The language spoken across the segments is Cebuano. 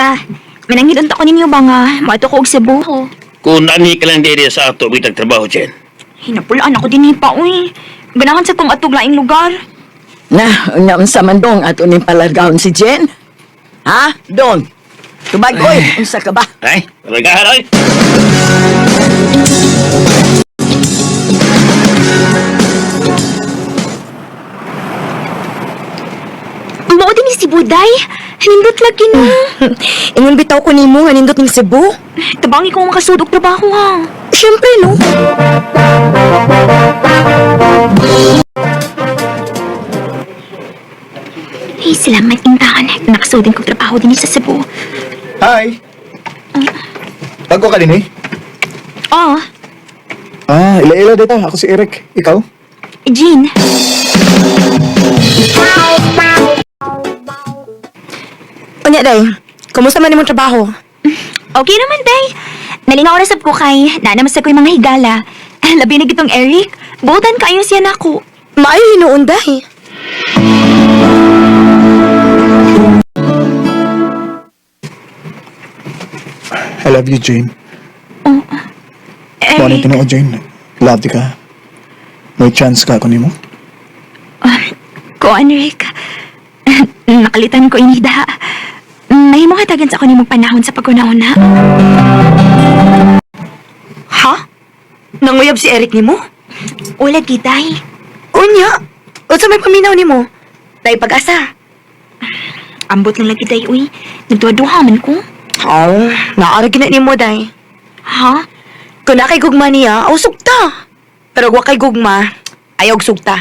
Pa, mananghid unta ko ninyo ba nga moadto ko og Cebu. Kung nani ka lang diri sa ato bitag trabaho, Jen. Hinapulaan ako din pa, uy. Ganahan sa kong atog laing lugar. Na, unya unsa man dong ato ning palargahon si Jen? Ha? Dong. Tubag oy, unsa ka ba? Ay, palagahan, ay! Mao din ni si Buday. Nindot lagi no. Ingon bitaw ko nimo nga nindot ning Cebu. Tabangi ko makasud og trabaho ha. Syempre no. Hey, salamat intahan. Nakasudin kong trabaho din sa Cebu. Hi! Bago ka din eh? Oh, Ah, ila-ila dito. Ako si Eric. Ikaw? Jean. Unya day, kumusta man imong trabaho? Okay naman, day. Nalingaw na sab ko kay naanamas ko yung mga higala. Labi na gitong Eric. Buotan kayo siya nako. Maayo hinuon day. I love you, Jane. Eric. Kung ano tinuod, Jane. Love di ka. May chance ka ako nimo. Kuan, Rick. Nakalitan ko inida. May mga hatagan sa ako nimong panahon sa paguna-una. Ha? Nanguyab si Eric nimo? Wala gitay. Unya, unsa may paminaw nimo? Nay pag-asa. Ambot lang lagi day, uy. Nagduha-duha man ko. Oh, naara gina nimo day. Ha? Kung na kay gugma niya, aw sugta. Pero wa kay gugma, ayaw og sugta.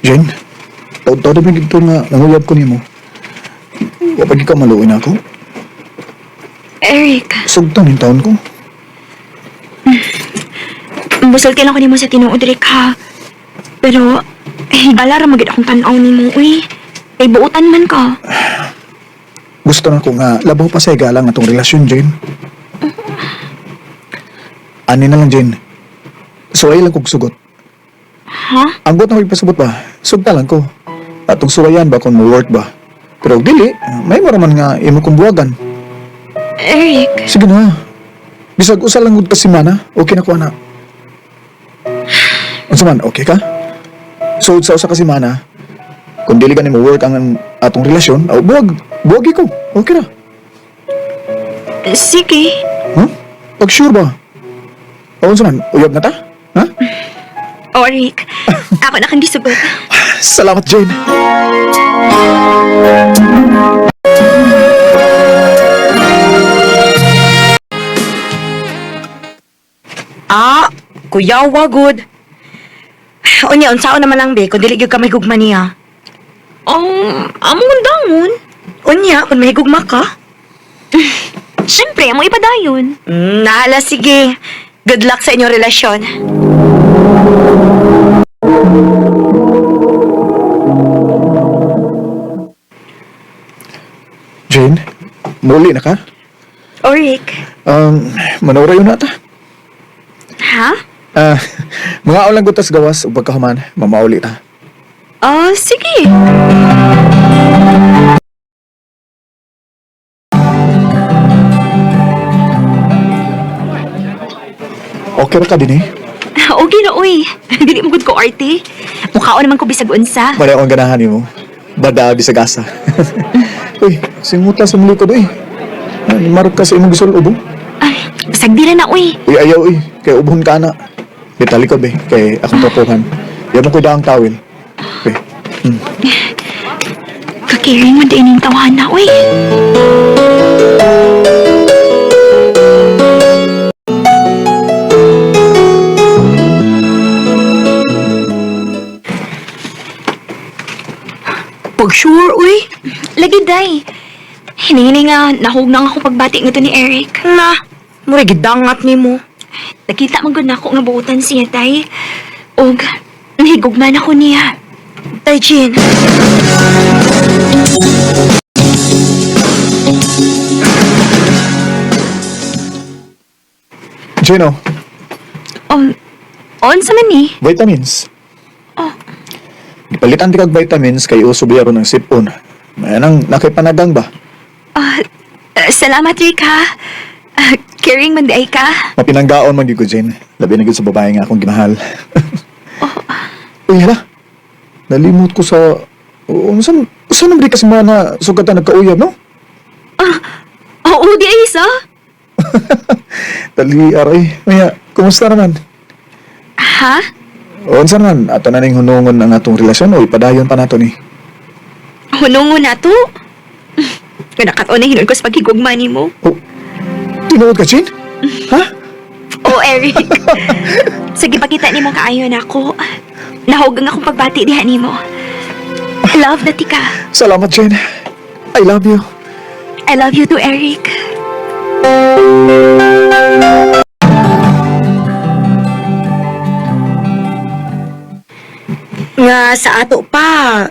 Jane, taod-taod na dito nga nanguyab ko nimo. Wapag ikaw maluoy na ako. Eric, Sugtan yung taon ko. musulti lang ko nimo sa tinuod, Rick, ha? Pero, higala ra magid akong tan-aw nimo, uy. Kay buutan man ka. Gusto na ko nga labaw pa sa higala nga atong relasyon, Jane. Ani na lang, Jane. Suway lang kog sugot. Ha? Ang buot na ko'y pasabot ba? Sugta lang ko. Atong suwayan ba kung mo work ba? Pero og dili, may mo raman nga imo kong buwagan. Eric, Sige na. Bisag usa lang gud ka semana, okay na ko ana. Unsa man, okay ka? So sa usa ka semana, kung dili ka nimo work ang atong relasyon, aw buwag, buwagi ko. Okay ra. sige. Huh? Pag sure ba? O unsa man, uyab na ta? Ha? Oh, Rick. Ako na kang gisugot. Salamat, Jane. Ah, kuyawa good. Unya, unsaon naman lang be, kung dili gyud ka may gugma niya. Oh, among dangon. Unya, kung may gugma ka. Siyempre, amo ipadayon. Nahala, sige. Good luck sa inyong relasyon. Jane, muli na ka? Oh, Rick. Manura yun na ta. Ha? Ah, mga ulang gutas gawas ug pagkahuman, mamauli ta. Oh, sige. Okay ra ka din eh. Okay na, uy. Dili mo gud ko arte. Mukhaon naman ko bisag unsa. Bale akong ganahan nimo. Bada bisag asa. Uy, singuta sa mong likod uy. Ah, Marok ka sa imong gisol ubo. Ay, bisag di na na, uy. Uy, ayaw uy, kay ubon ka na. Di talikod eh, kay akong trapuhan. Yabang ko'y daang tawil. Okay. Ka-caring mo din yung tawahan na, uy. Pag sure, uy. Lagi, day. Hinihini nga, nahug na nga akong pagbati nga to ni Eric. Na, mura gidangat nimo. Nakita man gud nako nga buutan siya, tay. Og, nahigugman ako niya. Tay Jean. Gino, Unsa man ni? Vitamins. Oh. Gipalitan ti kag vitamins kay uso biya ron ang sipon. May nang nakipanagang ba? Ah, salamat, Rick, ha? Ah, caring man di ay ka. Mapinanggaon man gyud ko, Jane. Labi na gyud sa babae nga akong gimahal. Uy, hala. Nalimot ko sa unsa usa man kasi mga na sugatan nagkauyab, no? Oo, di ay isa. Dali aray. Maya, kumusta naman? Ha? Unsa naman ato na ning hunungon ang atong relasyon o ipadayon pa nato ni. Hunungo na to. Nga nakataon na hinon ko sa paghigugma nimo. Oh, tinuod ka, Jane? Ha? Oh, Eric. Sige, pakita nimo kaayo na ako. Nahugang akong pagbati diha nimo. Love na tika. Salamat, Jane. I love you. I love you too, Eric. Nga sa ato pa,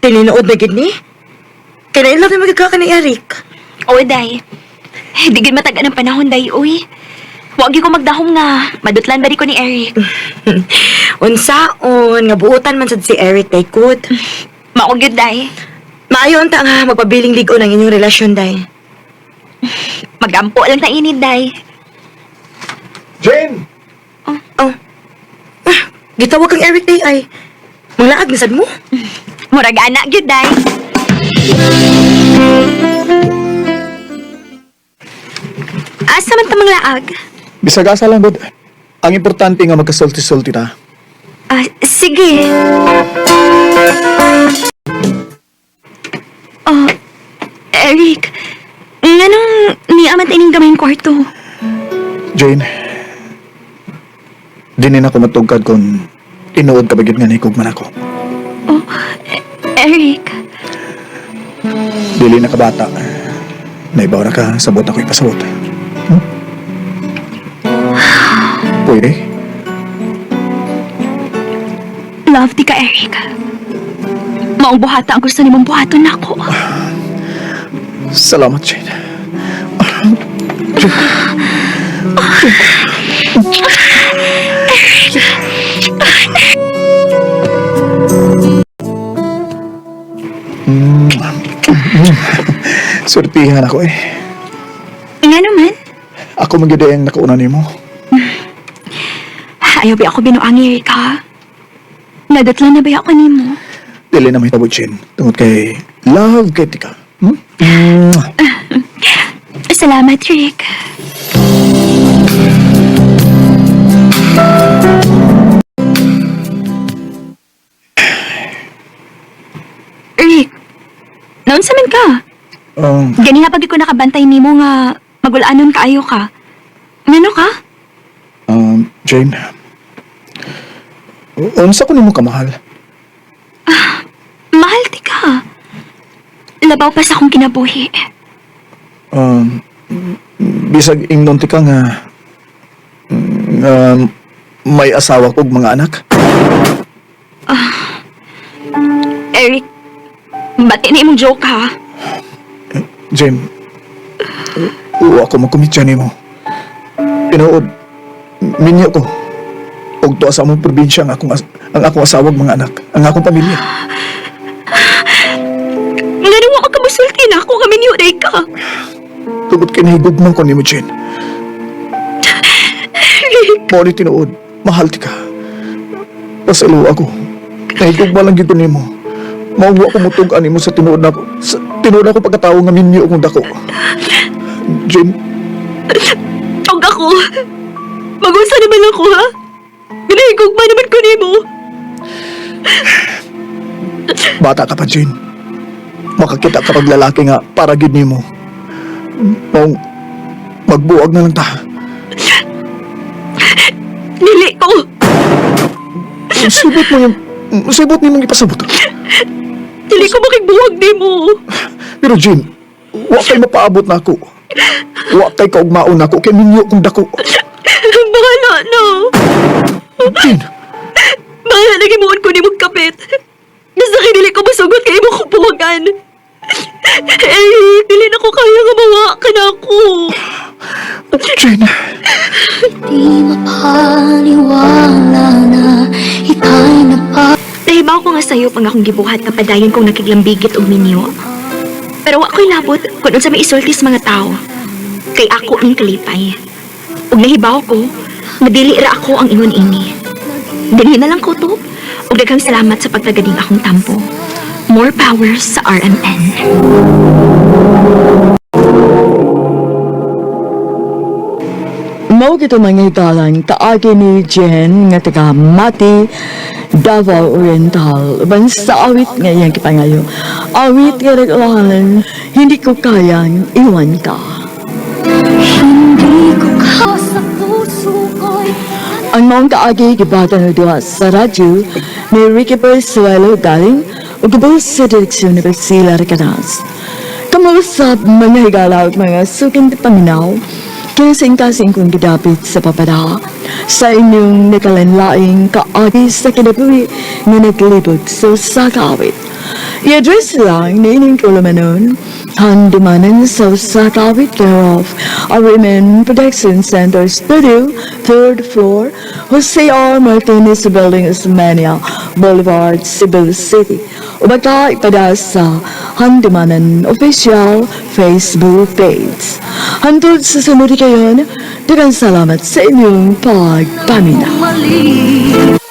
tininood na gid ni. Kaya na in love na magkaka ni Eric. Oo, day. Di gid mataga ng panahon, day, uy. Wag gyud ko magdahom nga. Madutlan ba di ko ni Eric? Unsaon nga buotan man sad si Eric kay Kut. Mao gyud, day. Maayo unta nga magpabiling lig-on ang inyong relasyon day. Magampo lang ta ini, day. Jane! Oh. Ah, gitawag kang Eric day ay. Manglaag ni sad mo. Murag ana gyud, day. Asa man ta manglaag? Bisag asa lang, god. Ang importante nga magkasulti-sulti ta. Ah, sige. Oh, Eric, nganong niaman ining gamayng kwarto? Jane, dinin ako matugkad kung tinuod ka ba gyud nga nahikog man ako. Oh, Eric, Dili na ka bata. Naibaw na ka, sabot ako ipasabot. Hmm? Pwede? Love di ka, Eric. Maong buhata ang gusto nimong buhaton nako. Salamat, Jane. Sortihan ako eh. Nga naman, Ako man gyud ang nakauna nimo. ayaw ba ako binuang, Eric, ha? Nadatlan na ba ako nimo? Dili na mahitabo, Jane. Tungod kay love kay tika. Hmm? Mwah. Salamat, Rick. Rick, naunsa man ka? Gani nga pag ko nakabantay nimo nga magulanon kaayo ka. Ngano ka? Jane. Unsa ko nimo kamahal? Mahal ti ka. Labaw pa sa akong kinabuhi. Um, bisag ingnon ti ka nga nga may asawa kog mga anak. Eric, bati na imong joke ha. Jane, oo ako magkomitya nimo. Tinuod, minyo ko. Og tuwa sa among probinsya ang akong asawa ug mga anak, ang akong pamilya. Ngano wa ka musulti na ako kami niyo day ka. Tungod kay nahigugma ko nimo, Jane. Mao ni tinuod, mahal ti ka. Pasalo ako. Nahigugma lang gyud ko nimo. Mao wa ko mutug-an nimo sa tinuod nako. Sa tinuod ako pagkatawo nga minyo akong dako. Jane, Og ako. Magunsa naman ako ha. Ginahigugma naman ko nimo. bata ka pa, Jane. Makakita ka pag lalaki nga para gyud nimo. Maong magbuwag na lang ta. Dili ko. Sibot mo yung sibot nimong ipasabot. Dili ko makigbuwag nimo. Pero Jane, wa kay mapaabot na ako. Wa kay kaugmaon nako kay minyo kong dako. Bahala na. Jane, Bahala na gimuon ko nimong kapit. Basta kay dili ko masugot kay imo kong buwagan. Eh, dili na ko kaya nga mawa ka na ako. Jane. Di mapaniwala. nga sayo pang akong gibuhat nga padayon kong nakiglambigit og minyo. Pero wa ko'y labot kung unsa may isulti sa mga tao. Kay ako ning kalipay. Ug nahibaw ko nga dili ra ako ang ingon ini. Dinhi na lang ko to. Ug daghang salamat sa pagtagading akong tampo. More power sa RMN. Mao gito mga higalan kaagi ni Jen nga taga Mati, Davao Oriental. Uban sa awit nga iyang kipangayo. Awit nga nag-ulahan, hindi ko kayang iwan ka. Ang maong kaagi gibata na duha sa radyo ni Ricky Persuelo galing ug gubos sa direksyon ni Priscilla Recanas. Kamusta mga higala at mga suking paminaw, kasing-kasing kong gidapit sa papada sa inyong nakalanlaing kaagi sa kinabuhi nga naglibot sa usa ka awit. I-address lang na inyong kulamanon, handumanan sa usa ka awit care of RMN Production Center Studio, third floor, Jose R. Martinez Building, Osmania Boulevard, Cebu City. O baka ipada sa Handumanan Official Facebook page. Hantod sa sunod kayon, daghang salamat sa inyong pagpaminaw. Mali.